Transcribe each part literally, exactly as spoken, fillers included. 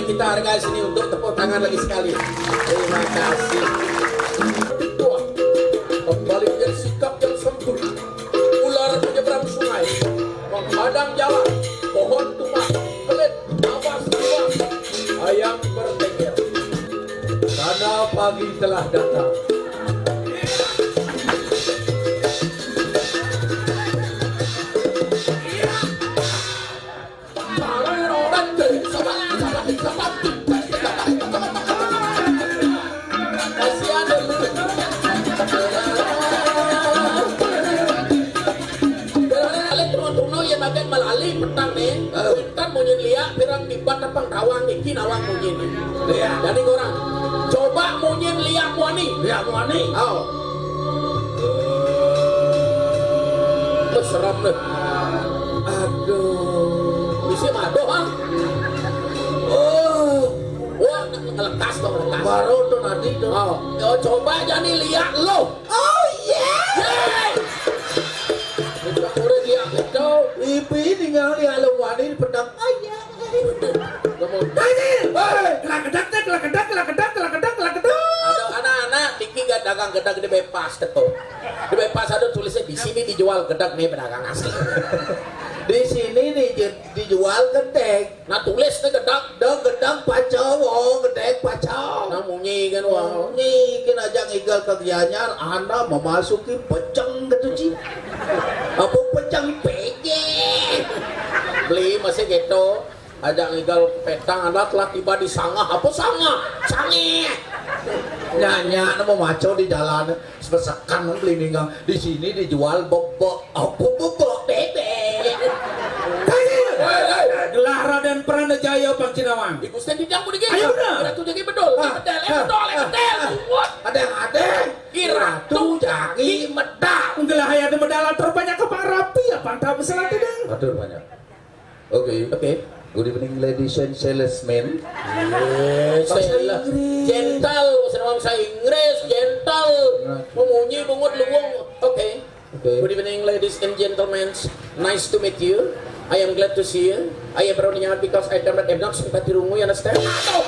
Kita hargai seni untuk tepuk tangan lagi sekali. Terima kasih. Wah, kembali menjadi sikap yang sempurna. Ular menyeberang sungai, menghadang jalan, pohon tumbang, kelit, awas, awas, ayam bertengger. Karena pagi telah datang. Alé trono-trono yén makan melali petang né. Pinten munyin liak pirang tiban tepang tawang iki nawang munyin. Iya. Jadi orang coba munyin liak muani. Liak muani. Ayo. Wes seram deh. Aduh. Bisa madoh ah. Oh. Wah, ngelekas tuh, ngelekas. Baru tuh nanti tuh. Oh, yo, coba jadi liak lo. Oh yeah. Yeay. Udah, udah liak gitu. Ibu ini nggak liak lo wani pedang. Oh yeah. Ngomong. Hei, hei. Kelak kedak, kelak kedak, kelak kedak, kelak kedak, kelak kedak. Aduh, anak-anak, niki gak dagang gedeg di bebas gitu. Di bebas ada tulisnya di sini dijual gedeg nih pedagang asli. Di sini di, dijual gedeg. Nah, tulis nih gedeg. Dah gedeg pacau, oh, gedeg pacau. Nah, munyi kan, wah. Munyi kan aja ngigal ke Gianyar, anda memasuki peceng gitu, Ci. Apa peceng peceng? Beli masih gitu. Aja ngigal petang, anda telah tiba di Sangah. Apa Sangah? Sangeh. Nyanyi nemu maco di jalan. Sepesekan beli ninggang. Di sini dijual bebek. Apa bebek? Bebek. Gelar Raden Pranajaya Pangcinawang. Iku sing dijang kudu iki. Ayo, bener. Ratu jagi bedol. Ah, bedal, eh, ah, bedol, eh, ah, bedal. Ada yang ada. Iratu jagi medal. Gelah aya medal terbanyak ke Pak Rapi ya, Pak Rapi selatan. Atur banyak. Oke. Oke. Good evening, ladies and salesmen. Yes, bahasa Inggris. Gentle, bahasa Inggris, gentle. Nah. Memunyi, bungut, luwung. Oke. Oke. Good evening, ladies and gentlemen. Nice to meet you. I am glad to see you. I am proud because I am not, am not simpati rungu, you understand? Aduh!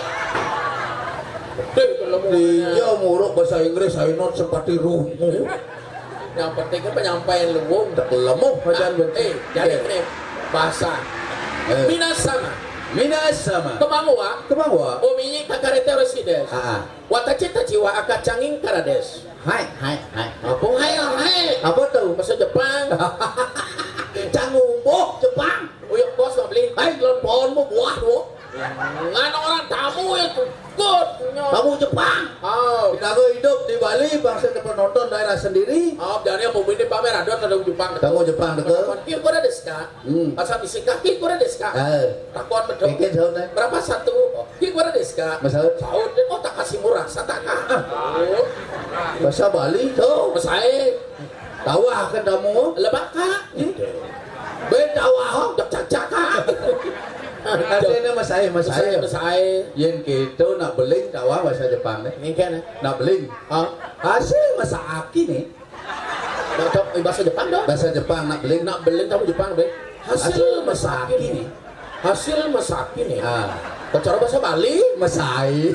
Deh, kalau mau iya, muruk bahasa Inggris, I not simpati rungu. Yang penting kan penyampaian luwung. Tak lemah, ah, eh, jadi ini bahasa. Eh. Minasama. Minasama. Kemangwa. Kemangwa. Omiyi kakarete residen. Ah, ah. Watachi tachi wa aka canging karades. Hai, hai, hai. Apa hai, hai? Apa tuh? Bahasa Jepang. Cangumbuh Jepang. Uyuk bos mau beli. Hai, lon pohon mau buah tuh. Nganu orang tamu ya tuh. Good. Tamu Jepang. Oh. Kita hidup di Bali, bangsa penonton daerah sendiri. Oh, jadi apa ini pamer ada tamu Jepang? Tamu Jepang dekat. Kira-kira desu ka? Hmm. Bahasa Misika, kira-kira desu ka? Eh. Takon betul. Mungkin saud, eh. Berapa satu? Oh, kira-kira desu ka? Masaud. Saud, oh, tak kasih murah, sataka. Ah. Oh. Bahasa Bali tuh. Masai. Tawah kan tamu? Lebaka. Be tawah, oh, cak cak cak. Artinya masai, masai. Masai, masai. Yen kita nak beling tawah bahasa Jepang deh. Ini kan, eh? Nak beling. Ah. Hasil masa aki nih. Bahasa, eh, bahasa Jepang dong. Bahasa Jepang, nak beling. Nak beling tamu Jepang deh. Hasil masa aki nih. Hasil masa aki nih. Ah. Bicara bahasa Bali. Masai.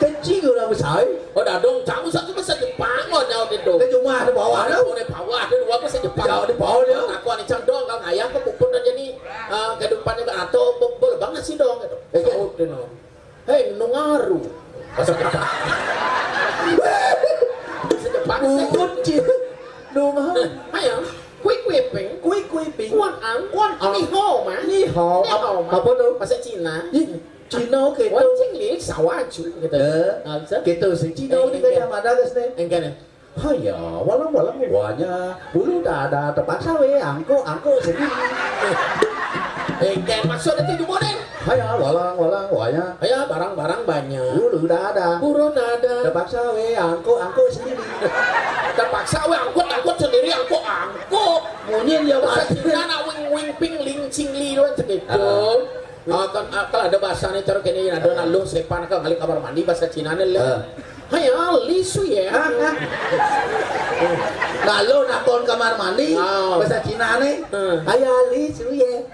Kecil orang masai. Oh, dadong, cang satu bahasa Jepang loh, nyawa gitu. Ke rumah di bawah tuh. Di bawah, di luar bahasa Jepang. Jauh di bawah dia. Aku ancang dong, kalau ngayah ke puput aja nih. Eh, kehidupannya atau bebel banget sih dong gitu. Eh, saud deh, no. Hei, nungaru. Bahasa Jepang. Bahasa Jepang sih. Bubut, Cil. Nungaru. Ayo, kui kui ping. Kui kui ping. Kuan ang. Kuan ang. Ni hao ma. Ni hao. Ni hao ma. Apa tuh? Bahasa Cina. Ih, Cina gitu. Wan cing li sawaju gitu. Eh, nah, bisa? Gitu sih. Cina eh, ini kayak mana, guys, nih? Enggak nih. Haya, walang-walang wanya, bulu dada terpaksa we, angkuk, angkuk sendiri. Eh, kayak maksud itu gimana? Haya, walang-walang wanya. Haya, barang-barang banyak. Bulu dada. Bulu dada. Terpaksa we, angkuk, angkuk sendiri. Terpaksa we, angkut, angkut sendiri, angkuk, angkuk. Munyin ya, bahasa Cina nak wing wing ping ling cing li doang segitu. Ah. Ah, kan, ah, kalau ada bahasa nih, terus kini ada nak lu sepan ke kali kamar mandi, bahasa Cina nih, le. Ah. Haya, li su ye. Hah? Nah, lu nakon kamar mandi, ah, bahasa Cina nih. Hmm. Haya, li su ye.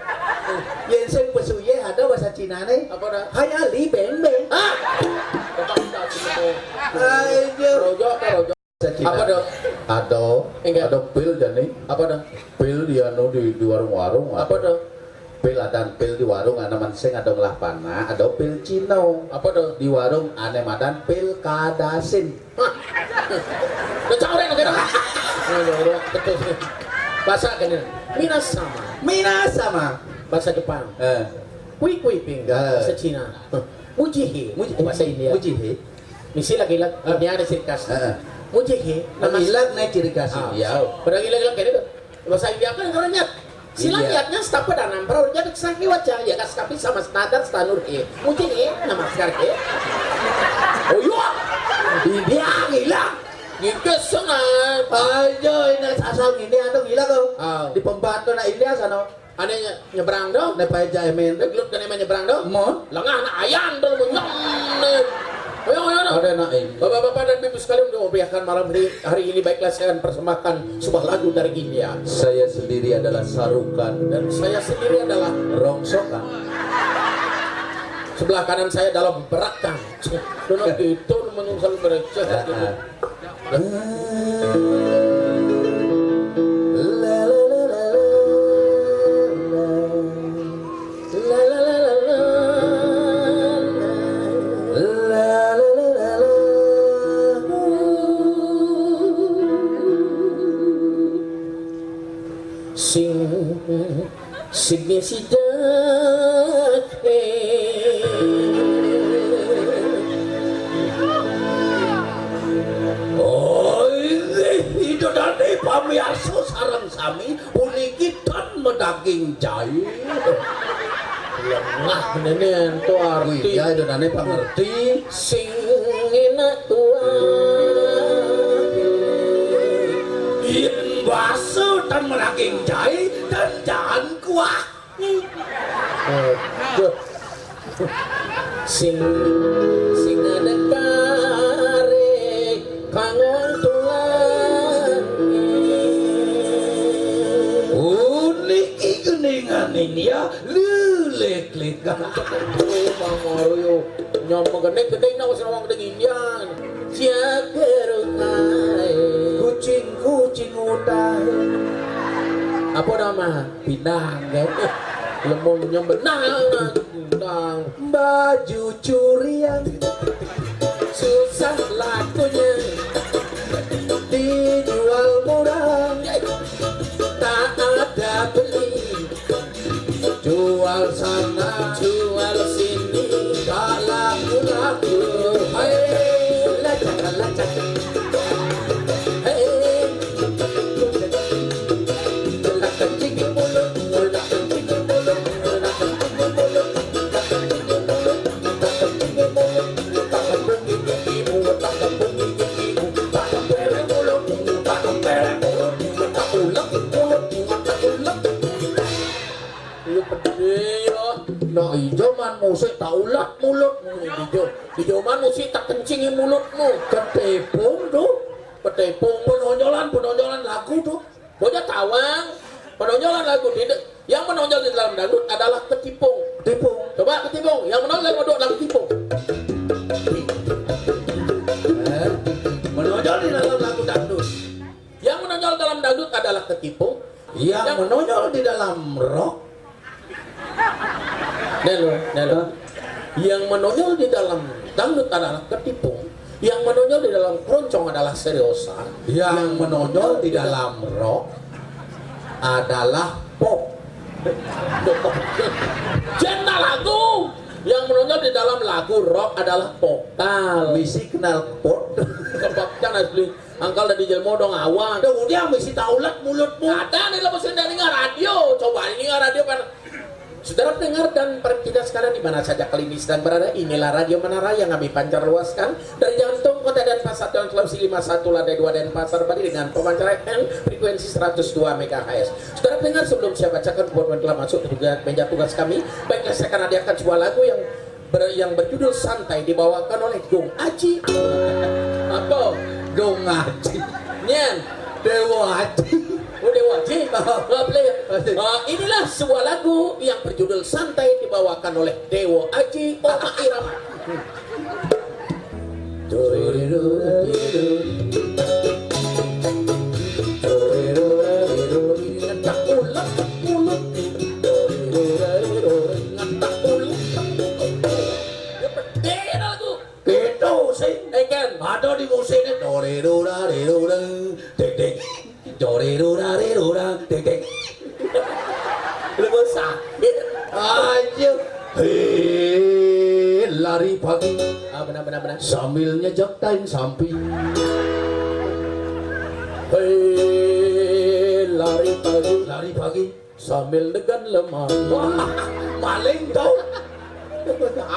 Yen sing pesuye ada bahasa Cinane? Apa dah? Hai Ali, beng, beng. Hah? Ayo. Rojo apa rojo? Apa dah? Ada, ada pil jani. Apa dah? Pil di anu di, di warung-warung. Apa dah? Pil adan pil di warung, anu mansing ada ngelah panah, ada pil Cino. Apa dah? Di warung ane madan pil kadasin. Hah? Udah caureng kena. Betul. Bahasa kene. Minasama. Minasama. Bahasa Jepang. Eh. Kui kui ping. Ya. Bahasa Cina. Mujihi. Muji-, bahasa India. Mujihi. Misi lagi lah. Ah. Ini ada ciri khas. Heeh. Mujihi. Nama ilag na ciri khas. Ah, ya. Padahal ilag-ilag kene tuh. Bahasa India kan kalau nyat. Sila nyatnya stapa danam perahu jadi kesangi wajah ya kas kapi sama standar standur he. Mujihi. Namaskar he. Oh iya. India gila. Gitu sana. Ayo ini asal ini anu gila kau. Ah. Di pembantu na India sana. Ane nye-, nyebrang dong. Ne pae jae men. Gelut kene main nyebrang dong. Mon. Lengah anak ayan dong menyong ne. Ayo, ayo, ayo. Ada nak ini. Bapak-bapak dan ibu sekalian, untuk memeriahkan malam hari, hari ini, baiklah, saya akan persembahkan sebuah lagu dari India. Saya sendiri adalah sarukan. Dan saya sendiri adalah rongsokan. Sebelah kanan saya adalah berakang. Dono gitu menyungsal bereceh gitu. Sing Sing sidak, eh. Oh, inggih, Ida Dane pamiarsa sareng sami, puniki tan medaging jaé. Lengah nene ento arti. Iya, Ida Dane pangerti. Sing enak tuah. Yen basa tan medaging jaé, tan jangan kuah. Aduh. Sing, sing ada kare kangon tulang. Oh, niki geningan ini ya, lelek-lek. Aduh, Bang Mario. Nyom gening-gening nak wis ngomong gening Indian. Jaga rohai. Kucing-kucing utah. Apa nama? Pinang, kan? Lemun nyembenang, pinang. Baju curian. Susah lakunya. Dijual murah. Tak ada beli. Jual sana, jual sini. Tak laku-laku. Hei, lacak, lacak. Hei. Iya, pedih ya. Nak ijo man musik tak ulat mulutmu, ijo. Ijo man musik tak kencingi mulutmu. Ketepung tuh. Ketepung. Penonjolan, penonjolan lagu tuh. Bocah tawang, penonjolan lagu tidak. Yang menonjol di dalam dangdut adalah ketipung. Ketipung. Coba ketipung. Yang menonjol dalam dangdut adalah ketipung. Eh, menonjol di dalam lagu dangdut. Yang menonjol dalam dangdut adalah ketipung. Yang menonjol di dalam rock. Nelo, nelo. Yang menonjol di dalam dangdut adalah ketipung. Yang menonjol di dalam keroncong adalah seriosa. Yang menonjol di dalam rock adalah pop. Jenda lagu. Yang menonjol di dalam lagu rock adalah vokal. Misi kenal pot. Kebabkan asli. Angkal dari jelmo dong awan. Udah, udah, misi taulat mulutmu. Ada nih lepas dari radio. Coba ini radio kan. Saudara pendengar dan para kita sekalian di mana saja kalian sedang berada, inilah Radio Menara yang kami pancar luaskan dari jantung kota Denpasar dan Sulawesi lima satu lantai dua Denpasar Bali dengan pemancaran frekuensi seratus dua megahertz. Saudara pendengar, sebelum saya bacakan buat yang telah masuk ke meja tugas kami, baiklah, saya akan hadiahkan sebuah lagu yang ber-, yang berjudul Santai, dibawakan oleh Gung Aji. Apa? Gung Aji. Nyen. Dewa Aji. Oh, Dewa Aji. Nggak boleh. Eh, inilah sebuah lagu yang berjudul Santai, dibawakan oleh Dewo Aji Oma Irama. Gitu sih. Eh, kan? Ada di musiknya. Dore dora re dora, deng deng. Dore dora re dora, deng deng. Lu mau sakit? Aja. Hei, lari pagi. Ah, benar, benar, benar. Sambil nyejek tain samping. Hei, lari pagi. Lari pagi. Sambil negan lemari. Wah, maling tau.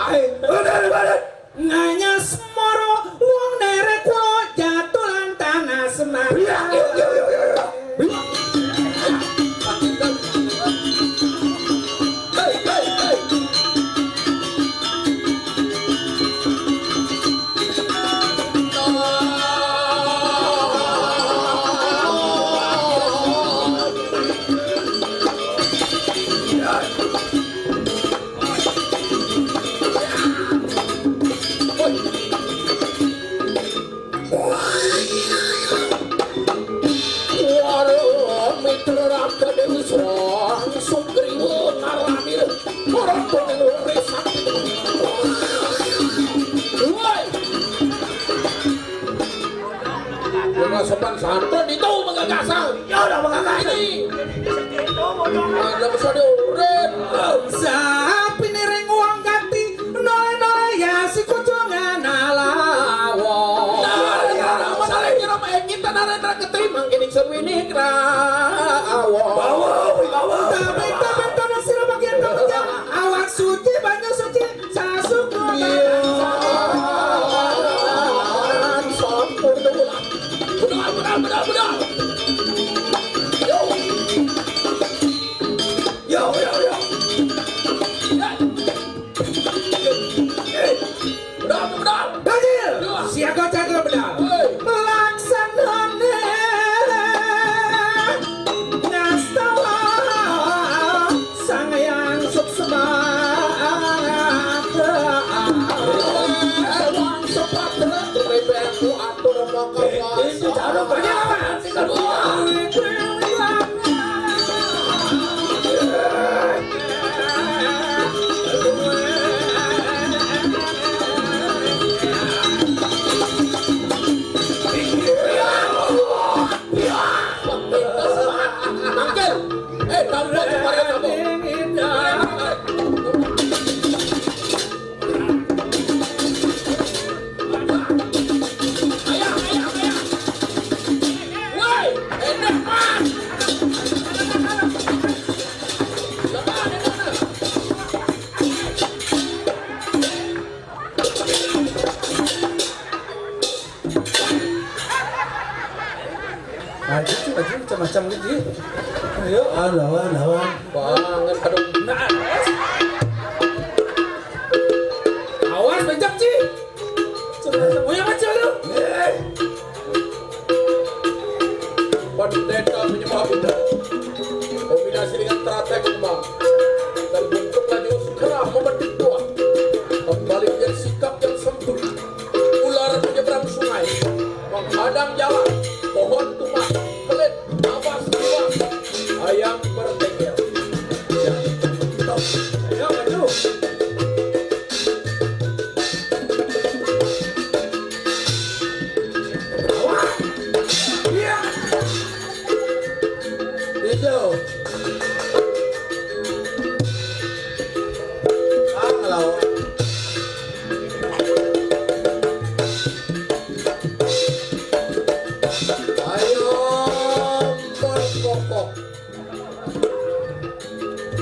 Aing. Bener, bener. Nganyes moro wong nere kulo jatuh lan tanah semar. Iya, iya, iya, iya, iya. Hei, hei, hei. Waduh, mitra raga Dewi Song, Sugriwa, Narani, orang pengen resak. Woi. Ora sopan santun itu menggagasang. Ya udah menggagasang. Ini. Ada besar di urip. Sapi niring uang ganti, nole-nole ya si kucungan alawo. Nah, ya, Rama, saling nyerama, eh, kita narendra ketimang, ini serwini kerawo. Bawa, bawa. Tapi, tapi, tapi, sira bagian kamu, awak suci, banyu suci, sasuku. Iya. Sampun dulu. Benar, benar, benar, benar. Yo. Yo, yo, yo. Ya. Eh, benar, benar. Dagil. Yo. Siaga jaga benar. Hei. Laksanane ngastawa Sang Hyang Suksma. Wong sepatra rebek atur maka. Eh, eh, itu cara berjalan. Mangkil. Eh, tampuk, tampuk, tampuk. Ayo, ayo, ayo. Woi, enak, Mas. Lemah, enak, enak. Maju, maju, macam-macam gitu. Ayo, ah, lawan, lawan. Banget, aduh. Nah. Awas, bencak, Ci. Macam-macam. Oh, yang macam tu. Eh. Pendeta menyembah Buddha. Kombinasi dengan teratai kembang. Dan bentuk laju segera membentuk dua. Kembali menjadi sikap yang sempurna. Ular menyeberang sungai. Menghadang jalan. Pohon tumbang. Kelit. Nafas. Ayam bertengger. Ya. Ayo, maju. Hijau. Ah, lawan. Ayo, berkokok.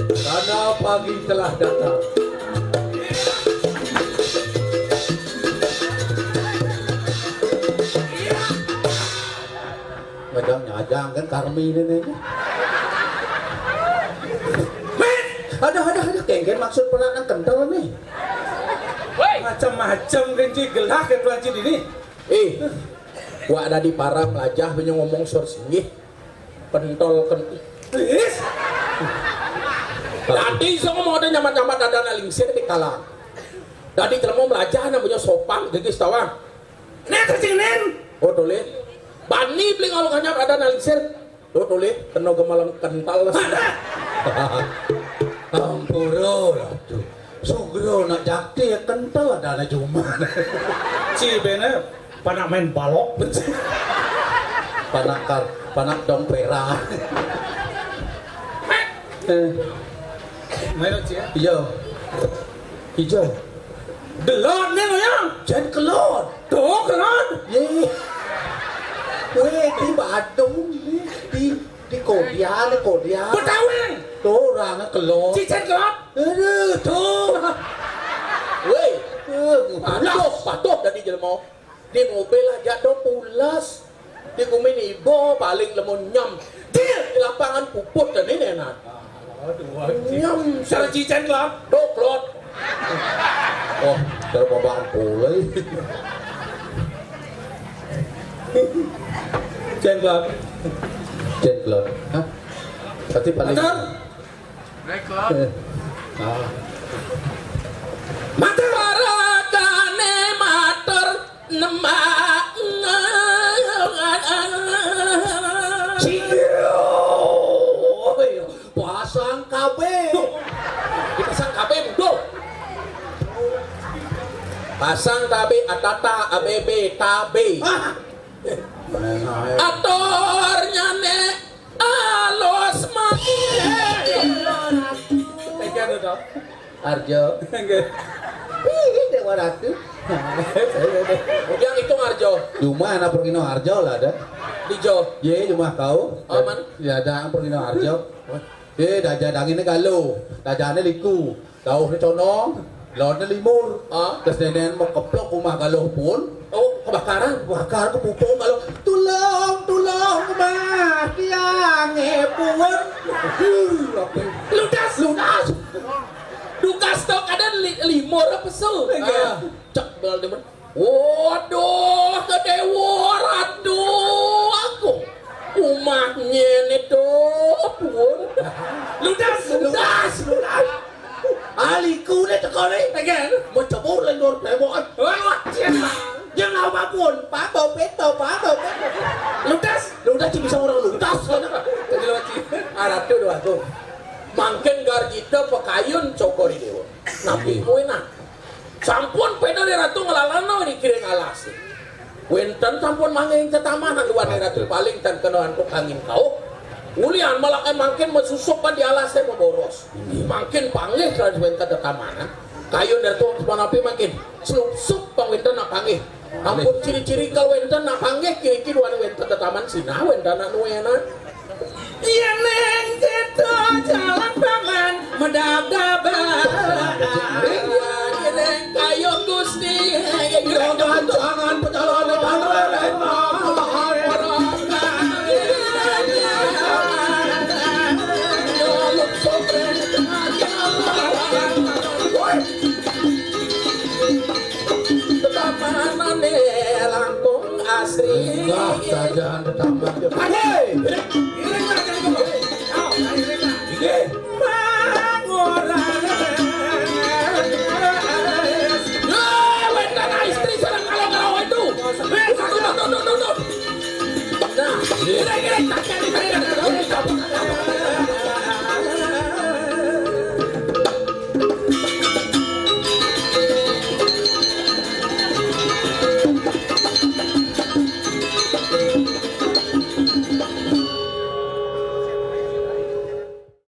Karena pagi telah datang. Ngajang-ngajang kan Karmi ini nih. Ada, ada, ada. Kengken maksud pelat nang kental nih. Macam-macam kan, Ci, gelah kan, Ci, ini. Eh, wak ada di para melajah punya ngomong sor singgih. Pentol ken-, is. Dadi sing mau ada nyambat-nyambat ada anak lingsir di kalang. Dadi jelema mlajah namanya sopan, gegis tawang. Nek kecingin. Oh, toleh. Bani beli kalau kanyap ada anak lingsir. Oh, toleh, kena gemalang kental. Ampura, Ratu. Sugro nak jakti ya kental ada anak cuma. Ci bene, panak main balok. Panak kar, panak dong pera. Eh, Main Ci ya? Iya. Ijo. Delon nih ya. Jan kelon. Tuh kelon. Ye. Weh, di Badung nih. Di, di Kodia, di Kodia. Betawi. Tuh orangnya kelon. Cicen kelon. Aduh, tuh. Weh, eh, patuh, patuh dari jelema. Di mobil aja do pulas. Di kumin ibo paling lemu nyem. Di, di lapangan puput dan ini enak. Nyem. Cara cicen lah. Doklot. Oh, cara babaan pula. Cen lah. Cen lah. Hah? Berarti paling. Betul. Eh. Ah. Matur. Waragane matur nembang. Singkir. Pasang K B. Duh. Dipasang K B, duh. Pasang T B, atata, A B B, tabe. Ah. Atur nyane alus mati. Tega to, to. Arjo. Nggih. Ih, Dewa Ratu. Yang itu Arjo. Cuma anak perkino Arjo lah ada. Dijo. Ye, cuma kau. Aman. Ya ada perkino Arjo. Eh, daja dangine galo. Dajane liku. Dauhne condong. Lone limur. Ah. Terus nenen mau keplok rumah galo pun. Oh, kebakaran. Bakar kepupung galo. Tulung, tulung, mah tiange pun. Ludas, ludas. Dukas to kadang li-, limur apa su? Enggak. Ah, cek bal demen. Waduh, kedewa ratu aku. Umahnya nih tuh pun. Ludas, ludas, ludas. Aliku nih teko nih. Again. Mau cebur lagi luar tembok. Wah, wah, siapa? Yang nama pun, Pak Bopet, Pak Bopet. Ludas, ludas bisa orang ludas. Tadi lewat sini. Aratu doa tuh. Mangkin garjita pekayun cokor ini. Napi kowe nah. Sampun peda Ratu nglalana ing kiring alase. Wenten sampun mangke ing tetamanan luar Ratu paling ten kena antuk angin kauh. Ulian malah mangkin mesusup kan di alase meboros. Mangkin panggih kan wenten tetamanan. Kayun Ratu panapi mangkin. Selupsup pang wenten nak panggih. Ampun ciri-ciri kalau wenten nak panggih kiri-kiri wani wenten tetaman sinah wenten nak nuwena. Yen ning kita jalan pangan medab-daban. Yen ning kayu Gusti. Jangan pejalan. Tetapanane langkung asri. Enggak, jangan tetapan. Hei!